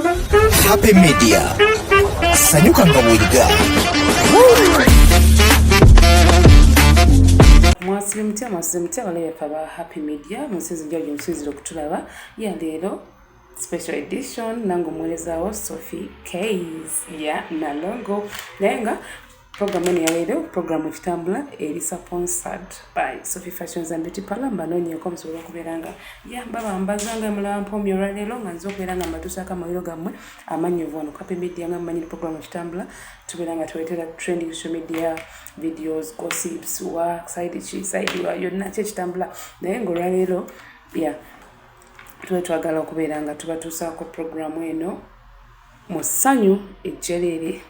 Happy Media. Sanyuka nga bw'oyiga. Mwasibye mutya, mwasibye mutya abalabi baffe aba Happy Media mu nsi ezinjawulo gye musinzira okutulaba. Ya leero special edition nange omuweerezaawo Sophie Kays ya Nalongo, naye nga programu eno yaleero, programu Ekitambula, eri sponsored by Sophie Fashions and Beauty Parlor. Mbanoonyeeko musobole okubeera nga ya babambaza nga mulaba mpoomi olwaleero nga nze okubeera nga mbatuusaako amawulire gammwe amannyuvu wano Happy Media. Nga mumanyi, programu Ekitambula tubeera nga tuleetera trending social media videos, gossips, wa side ki, side wa yonna ki ekitambula. Naye nga olwaleero ya tuba twagala okubeera nga tubatuusaako programu eno mu ssanyu ejjereere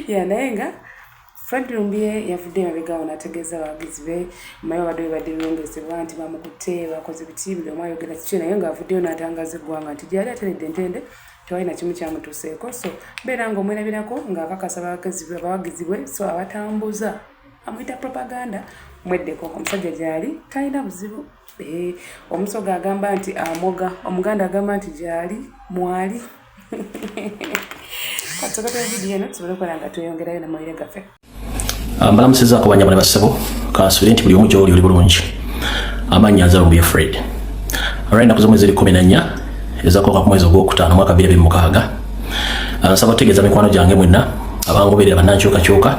ya. Naye nga Fred Lumbuye yavudde emabega awo n'ategeeza abawagizi be, mumanyi babadde bebadde birongezebwa nti bamukutte, bakoze biki, buli omu ayogera kiki, naye ng'avuddeyo n'atangaza eggwanga nti gyali ateredde ntende, tewali na kimu kyamutuuseeko. So beera ng'omwerabirako ng'akakasa abawagizi bwe. So abatambuza amuyita propaganda, mweddeko, omusajja gyali talina buzibu. Omusoga agamba nti amoga, Omuganda agamba nti gyali mwali. Katusooke vidiyo eno tusobole okukola nga tweyongerayo namawulire gaffe. Mbalamusizaako banyabo ne bassebo, kansubire nti buli omu gy'oli oli bulungi. Amannya nze Lumbuye Fred. Olwa ennaku z'omwezi eri 14 ezakooka ku mwezi ogwokutaano mwaka 2026, nsaba okutegeeza mikwano gyange mwenna abangoberera, bannankyukakyuka,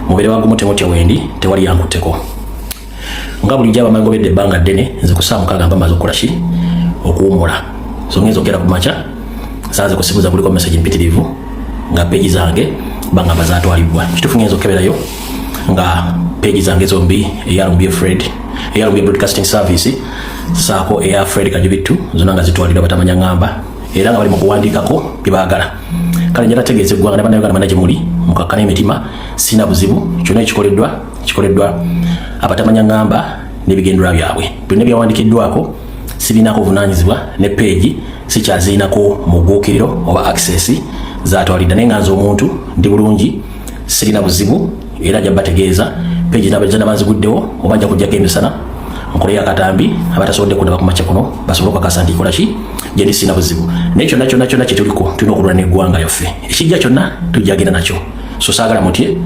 mubeere bagumu, temutya, wendi, tewali yankutteko. Nga bulijjo abamangobedde ebbanga ddene, nze ku ssaawa 6 mba maze okukola ki, okuwummula. So ngenza okukera ku makya, nsanze ku simu kuliko message mpitirivu nga page zange bangamba zatwalibwa. Kituufu, ngenza okukeberayo nga page zange zombi, eya Lumbuye Fred, eya Lumbuye Broadcasting Service, saako eya Fred Kajubittu, zonna nga zitwalirwa batamanya ngamba, era nga bali mu kuwandiikako bye baagala. Kale njala tegeeza eggwanga ne Bannayuganda banna gye muli, mukakkane emitima, sirina buzibu. Kyonna ekikoleddwa kikoleddwa abatamanya ngamba n'ebigendererwa byabwe. Byonna ebyawandikiddwako sibinaako buvunaanyizibwa, ne page sikyaziinako muguukiriro oba access, zatwalidde. Naye nga nze omuntu ndi bulungi, sirina buzibu, era nja bategeeza page naba nziguddewo oba nja kujjako emisana nkoleyo akatambi, abatasobodde kundaba ku makya kuno basobole okukakasa nti kola ki, gyendi, sirina buzibu. Naye kyonna kyonna kyonna kyetuliko, tulina okulwana n'eggwanga lyaffe. Ekijja kyonna tujja genda nakyo. So saagala mutye,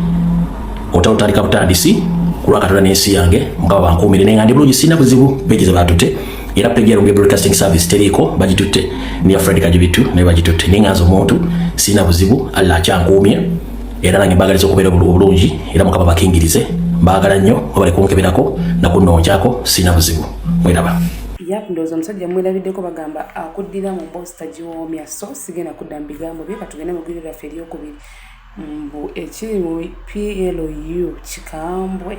otalo tutandika butandisi. Kulwa Katonda n'ensi yange, Mukama bankuumire. Naye nga ndi bulungi, sirina buzibu. Page ze baatutte, era page ya Lumbuye Broadcasting Service teriiko, bagitutte, neya Fred Kajubitu naye bagitutte. Naye nga nze omuntu sirina buzibu, Allah akyankuumye, era nange mbagaliza okubeera obulungi, era Mukama bakingirize. Mbaagala nnyo, webale kunkeberako nakunnongyako, sirina buzibu, mweraba. Yap, ndowooza omusajja mwerabiddeko, bagamba akuddira mu mboozi tagiwoomya. So sigenda kudda mu bigambo bye, katugende mu ggwire lyaffe eryokubiri. Mbu ekiri mu PLU kikambwe.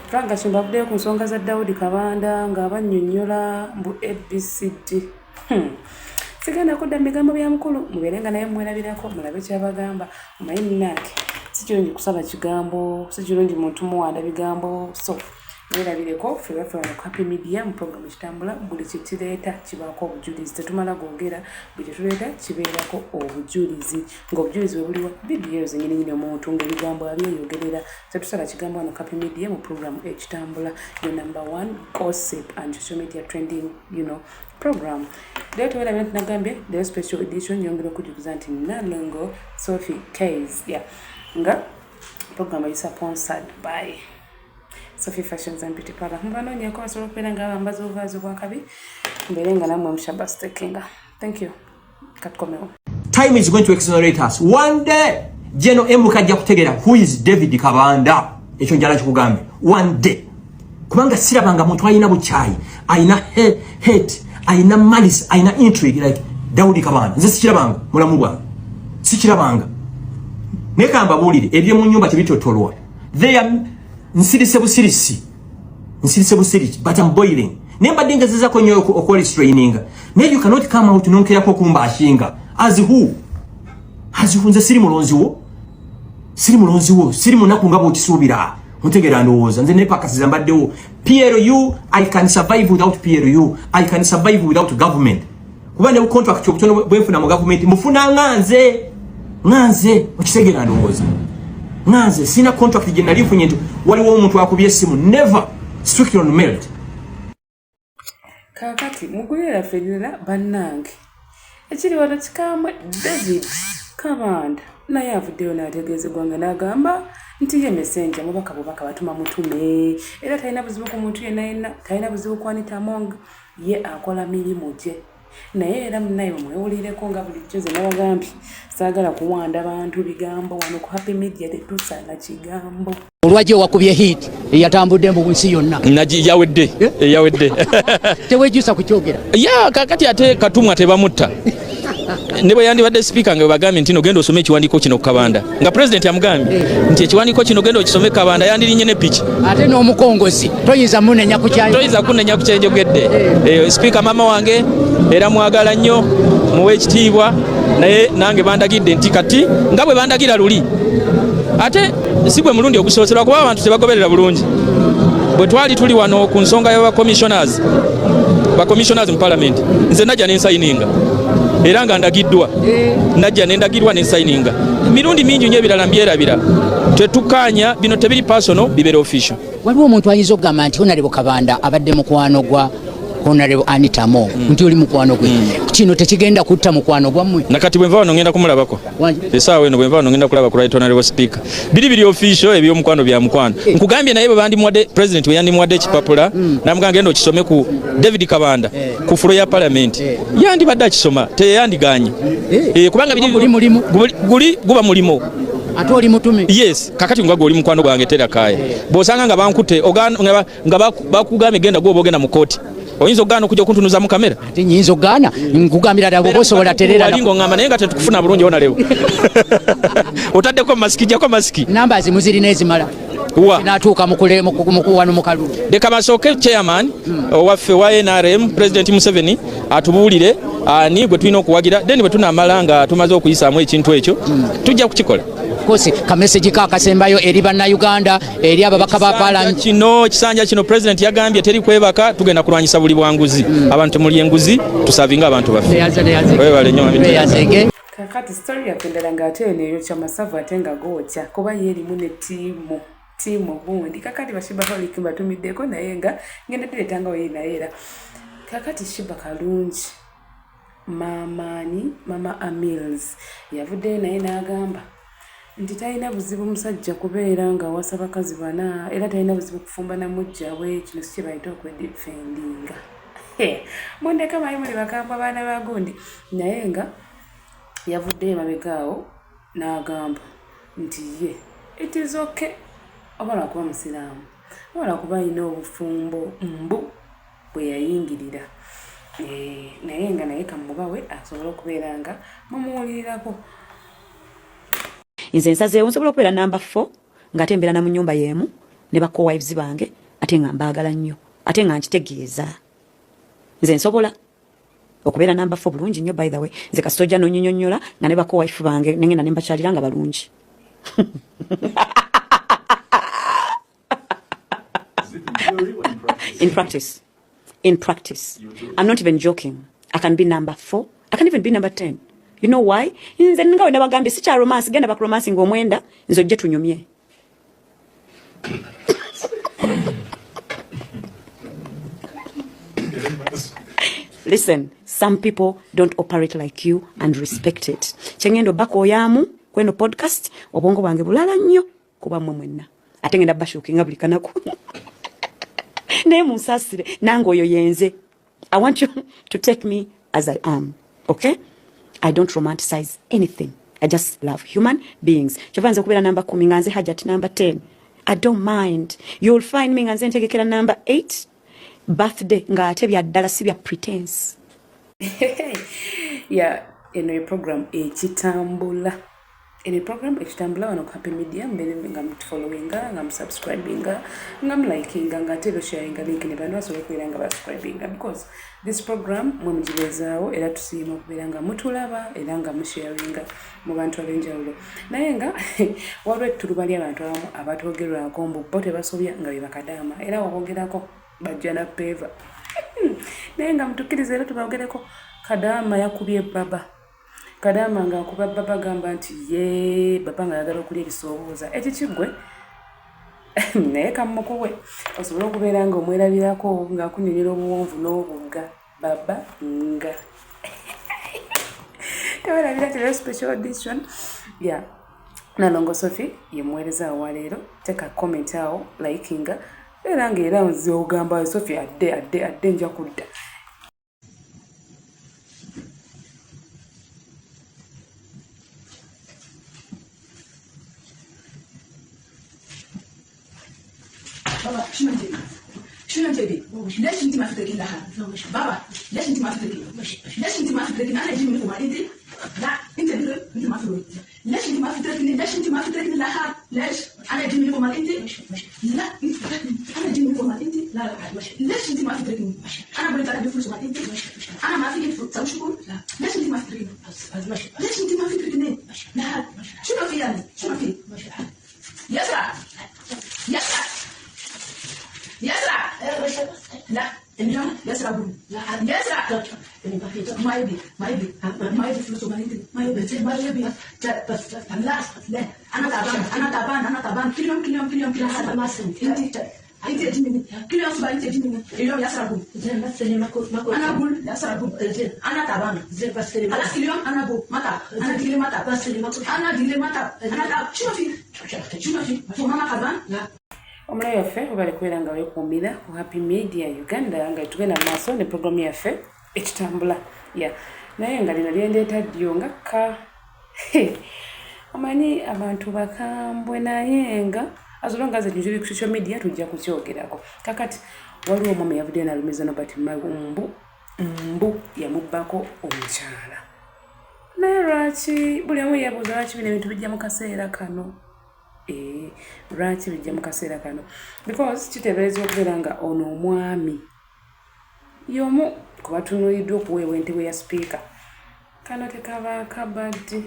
Frank Gashumba avuddeyo ku nsonga za Daudi Kabanda ng'abannyonnyola mbu ABCD. Sigenda kudda mu bigambo bya mukulu, mubeere nga naye mwerabirako, mulabe kyabagamba. Omanyi munnange, si kirungi kusala kigambo, si kirungi muntu muwanda bigambo, so mwerabireko. Ffe baffe wano ku Happy Media mu programu Ekitambula, buli kyekireeta kibaako obujulizi, tetumala googera. Buli kyetuleeta kibeerako obujulizi, ng'obujulizi bwe buliwa vidiyo ezo zenyini nyini, omuntu ng'ebigambo abyeyogerera. Tetusala kigambo wano Happy Media mu programu Ekitambula, your number one gossip and social media trending program. Leero tewerabira nti nagambye leero special edition. Nyongera okujjukiza nti Nalongo Sophie Case, yeah, nga program eri sponsored by Sophie Fashions and Beauty Parlor. Mubanoonyeko basobola okubeera nga babambaza obuvaazi obwakabi, mbeere nga nammwe mushabastekinga. Thank you, katukomewo. Time is going to exonerate us one day. General MK ajja kutegeera who is David Kabanda. Ekyo njala kikugambe, one day, kubanga sirabanga muntu alina bukyayi, alina hate, alina malice, alina intrigue like Daudi Kabanda. Nze sikirabanga mulamu bwange, sikirabanga. Naye kambabuulire, ebyo mu nyumba tebitotolwa. There nsirise busirisi, nsirise busirisi, but I'm boiling. Naye mbadde ngezezako nnyo okwerestraininga, naye you cannot come out nonkerako okumbashinga. As who? As who? Nze siri mulonzi wo, siri mulonzi wo, siri munaku nga bwokisuubira. Ontegeera? Ndowooza nze nepakasiza mbaddewo. PLU, I can survive without PLU. I can survive without government, kuba ne contract obutono bwenfuna mu government mufuna nga nze, nga nze. Okitegeera? Ndowooza nga nze sina contract gye nali nfunye nti waliwo omuntu akubye essimu. Never, strictly on merit. Kaakati mugulire laffe erirala, bannange. Ekiri wano kikambwe. David Kabanda naye avuddeyo n'ategeeza eggwanga n'agamba nti ye mesenja mubaka bubaka batuma mutume, era talina buzibu ku muntu yenna yenna, talina buzibu ku Anita Among, ye akola mirimu gye. Naye era munaye mwewulireko nga bulijjo nze nabagambye saagala kuwanda bantu bigambo wano ku Happy Media tetusala kigambo. Olwajja owakubye hit eyatambudde mu nsi yonna. Yawedde, eh? Yawedde. Tewejjusa kukyogera. Ya kakati ate Katumwa tebamutta. Ne bwe yandibadde sipiika nga bagambye nti no genda osome ekiwandiiko kino Kabanda, nga pulezidenti amugambye eh. nti ekiwandiiko kino genda okisome Kabanda, yandirinye ne piki. Ate n'omukongozi toyinza munenya ku kya toyinza kunenya ku kyenjogedde. Eh. Sipiika maama wange era mwagala nnyo, muwe ekitiibwa, naye nange bandagidde nti kati nga bwe bandagira luli, ate si gwe mulundi ogusoose lwakuba abantu tebagoberera bulungi. Bwe twali tuli wano ku nsonga y'aba commissioners, ba commissioners mu parliament, nze najja ne nsayininga era nga ndagiddwa, najja ne ndagirwa ne nsayininga. Mirundi mingi nnyo, ebirala mbyerabira. Tetukkaanya, bino tebiri personal, bibeera official. Waliwo omuntu ayinza okugamba nti Honorable Kabanda abadde mukwano gwa Honorable Anita Among, nti oli mukwano gwe, kino tekigenda kutta mukwano gwammwe? Nakati bwenva wano ngenda kumulabako esaawa eno, bwenva wano ngenda kulaba ku right honorable speaker. Biri biri official, ebyomukwano bya mukwano nkugambye. Naye bwe bandimuwadde, president bwe yandimuwadde ekipapula namugamba genda okisome ku David Kabanda ku floor ya parliament, yandibadde akisoma, teyandiganye, kubanga biri Guli mulimu. Guli guba mulimo. Ate oli mutume. Yes, kakati nga gwe oli mukwano gwange terakaaya, bw'osanga nga bankute nga bakugambye genda gwe oba ogenda mu kooti, oyinza okugaana okujja okuntunuza mu kamera? Ate nyinza okugaana? Nkugambira ddala bwoba osobola terera. Wali ng'oŋŋamba naye nga tetukufuna bulungi. Onalewo otaddeko masiki, jjako masiki. Namba zimu zirina ezimala Wa natuuka wano mu kalulu. Leka basooke chairman owaffe wa NRM, President Museveni, atubuulire ani gwe tulina okuwagira, then bwe tunaamala nga tumaze okuyisaamu ekintu ekyo tujja kukikola. Kosi kamesegi ka akasembayo eri bannayuganda, eri ababaka ba paalamenti. Kino ekisanja kino president yagambye teri kwebaka, tugenda kulwanyisa buli bwanguzi. Abantu temuli enguzi, tusavinga abantu baffe. Webale nnyo, mami. Neyazege. Kakati story yaffe endala ng'ate eno eyokya masavu ate nga gookya, kuba ye erimu ne tiimu gundi. Kakati ba Sheebaholic mbatumiddeko, naye nga ngenda direetanga weyi. Naye era kakati Sheebah Kalungi, maamaani mama Amils, yavuddeyo naye n'agamba nti talina buzibu musajja kubeera nga awasa bakazi bana, era talina buzibu kufumba na muggya we. Kino si kye bayita okwedefendinga? Mundeka mayi, muli bakambwe abaana ba gundi. Naye nga yavuddeyo emabega awo n'agamba nti ye it is okay, oba lwakuba musiraamu oba lwakuba alina obufumbo mbu bwe yayingirira. Naye nga naye kamubawe asobole okubeera nga mumuwulirirako. Nze nsazeewo nsobola okubeera namba 4 ng'ate mbeera na mu nnyumba y'emu ne ba co-wives bange, ate nga mbaagala nnyo, ate nga nkitegeeza. Nze nsobola okubeera namba 4 bulungi nnyo. By the way, nze kasita ojja n'onnyinyonnyola nga ne ba co-wife bange nengenda ne mbakyalira nga balungi. In practice, in practice, I'm not even joking, I can be number 4, I can even be number 10. You know why? Nze nga we nabagambye, si kya romance. Genda bakuromance ng'omwenda, nze ojje tunyumye. Listen, some people don't operate like you and respect it. Kyengenda obakooyaamu kweno podcast, obwongo bwange bulala nnyo kuba mmwe mwenna, ate ngenda bashukinga buli kanaku, naye munsaasire, nange oyo yenze. I want you to take me as I am, okay? I don't romanticize anything, I just love human beings. Kyova nze okubeera namba 10 nga nze Hajat namba 10, I don't mind. You'll find me nga nze ntegekera namba 8 birthday, ng'ate bya ddala, si bya pretense. Ya, eno ye program ekitambula, eno program ekitambula wano ku Happy Media. Mbeere nga mutufollowinga, nga musubscribinga, nga mulikinga, nga ate basharinga link ne bano basobole okubeera nga basubscribinga, because this program mwe mugibeezaawo, era tusiima okubeera nga mutulaba era nga musharinga mu bantu ab'enjawulo. Naye nga waliwo ettuluba ly'abantu abamu abatoogerwako mbu bo tebasobya, nga be bakadaama, era wabogerako bajja na peeva. Naye nga mutukkirize era tubaogereko. Kadaama yakubye baba. Kadaama ng'akuba baba, gamba nti ye baba nga ayagala okulya ebisoobuuza ekikigwe, naye kamukuwe osobole okubeera nga omwerabirako ng'akunyonyola obuwonvu n'obugga baba nga Tewerabira nti leero special edition ya Nalongo Sophie ye muweereza wa leero. Teka comment awo, likinga era nga era nze ogamba Sophie adde adde adde nja kudda. بابا شنو انت شنو انت بي ليش انت ما تتركين لها بابا ليش انت ما تتركين ليش انت ما تتركين انا اجي منكم انت لا انت انت ما تروي ليش انت ما تتركني ليش انت ما تتركني لها ليش انا اجي منكم انت لا انا اجي منكم انت لا ليش انت ما تتركني انا بقول لك انا بفلوس انت انا ما في تسوي شكر لا ليش انت ما تتركني ليش انت ما تتركني لا شنو في يعني شنو في يسرع يسرع يسرع لا اليوم يسرع قول يسرع ما يبي ما يبي ما يبي فلوس ما يبي ما يبي ما يبي بس لا لا انا تعبان انا تعبان انا تعبان كل يوم كل يوم كل يوم كل يوم ما انت انت تجي مني كل يوم صباح انت تجي مني اليوم يسرع قول زين بس ما ما انا اقول يسرع قول زين انا تعبان زين بس خلاص كل يوم انا اقول ما تعب انا دي ما تعب بس انا دي ما تعب انا تعب شنو في شنو في ماما تعبان لا Omulabi waffe webale kubeera nga weekuumira ku Happy Media Uganda nga tugenda mu maaso ne programu yaffe ekitambula ya naye nga lino lyendeeta ddyo nga kka omanyi abantu bakambwe naye nga as long as ekintu kiri ku social media tujja kukyogerako. Kakati waliwo omwami yavuddeyo n'alumiza Nobert Mao mbu mbu yamubbako omukyala naye lwaki buli omu yeebuuza lwaki bino ebintu bijja mu kaseera kano. Lwaki bijja mu kaseera kano because kiteeberezebwa okubeera nga ono omwami y'omu ku batunuuliddwa okuweebwa entebe ya sipiika. Kano tekaba kabadi,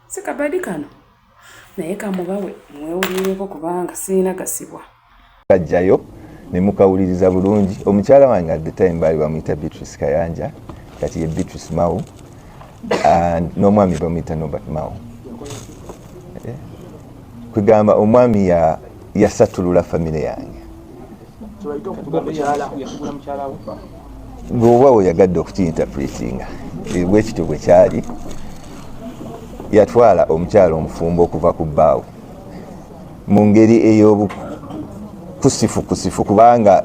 si kabadi kano naye kamubawe mwewulireko kubanga sirina gasibwa. Kajjayo ne mukawuliriza bulungi. Omukyala wange at the time baali bamuyita Beatrice Kayanja, kati ye Beatrice Mao, n'omwami bamuyita Nobert Mao. Kwegamba omwami yasatulula famire yange. Bw'oba oyagadde okukiinterpretinga bwekityo bwe kyali, yatwala omukyala omufumbo okuva ku bbaawe mu ngeri ey'obukusifukusifu, kubanga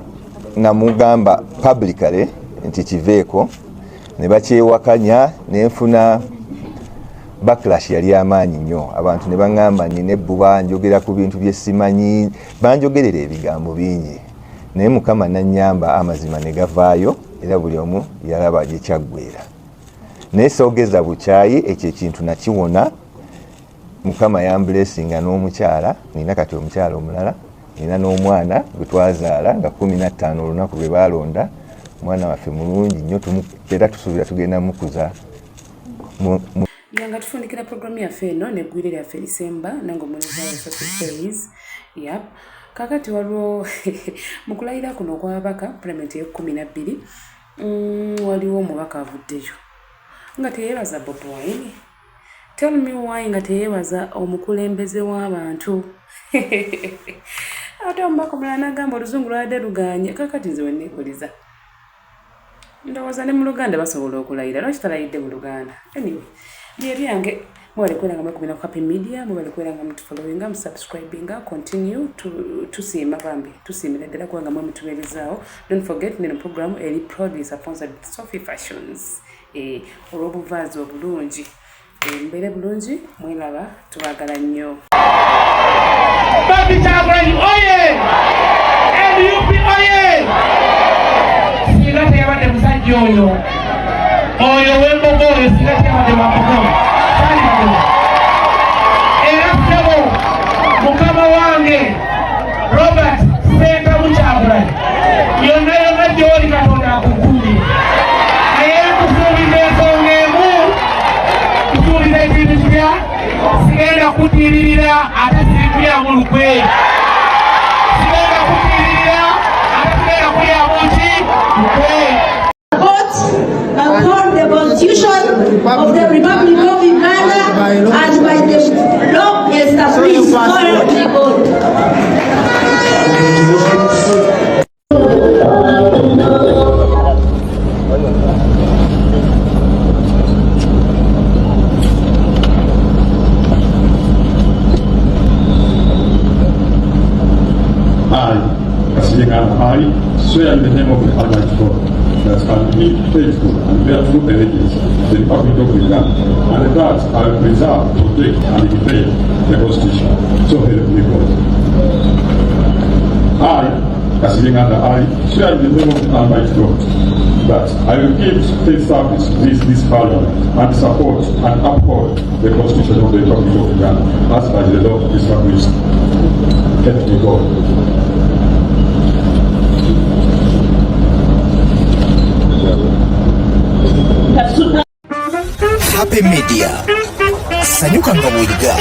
namugamba publicly nti kiveeko ne bakyewakanya, nenfuna backlash yali amaanyi nnyo. Abantu ne baŋŋamba nina ebbuba, njogera ku bintu bye simanyi, banjogerera ebigambo bingi, naye Mukama nannyamba amazima ne gavaayo era buli omu yalaba gye kyaggweera. Naye soogeza bukyayi, ekyo ekintu nakiwona. Mukama yambulesinga n'omukyala, nina kati omukyala omulala, nina n'omwana gwe twazaala nga 15 olunaku lwe baalonda. Omwana waffe mulungi nnyo, era tusuubira tugenda mukuza. Nga tufundikira programu yaffe eno neggwire lyaffe erisemba nange omuweereza wa Sophie Says. Yep. Kakati waliwo mu kulayira kuno okw'ababaka palamenti ey'ekkumi na bbiri, waliwo omubaka avuddeyo nga teyeebaza Bobi Wine. Tell me why nga teyeebaza omukulembeze w'abantu. Ate omubaka omulala n'agamba oluzungu lwabadde lugaanye. Kakati nze wenneebuuliza, ndowooza ne mu Luganda basobola okulayira, lwaki talayidde mu Luganda? Anyway, bye byange. Mwebale kubeera nga mwekuumira ku Happy Media, mwebale kubeera nga mutufollowinga, musubscribinga, continue tusiima bambi, tusiimira ddala kubanga mwe mutubeerezaawo. Don't forget neno program eri proudly sponsored Sophie Fashions, olw'obuvaazi obulungi. Mbeere bulungi, mwelaba, tubaagala nnyo. Babi Kyagulanyi oye! NUP oye! Singa teyabadde musajja oyo oyo w'embogo oyo, singa teyabadde wa mbogo salibadde. Era ssebo mukama wange Robert Ssentamu Kyagulanyi, yonna yonna gy'oli Katonda akukuumye. Naye nkusuubiza ensonga emu, nkusuubiza ekintu kitya, sigenda kutiiririra ate sirikulyamu lukwe, sigenda kutiiririra ate sigenda kulyamu ki lukwe. Upon the Constitution of the Republic of Uganda and by the law established. So help me God. faithful and bear true allegiance to the Republic of Uganda, and that I will preserve, protect, and defend the Constitution. So help me God. I, Kasirye Nganda Ali, swear in the name of Almighty God that I will give faith service to this parliament and support and uphold the Constitution of the Republic of Uganda as by the law established. Help me God. Happy Media. Sanyuka nga bw'oyiga.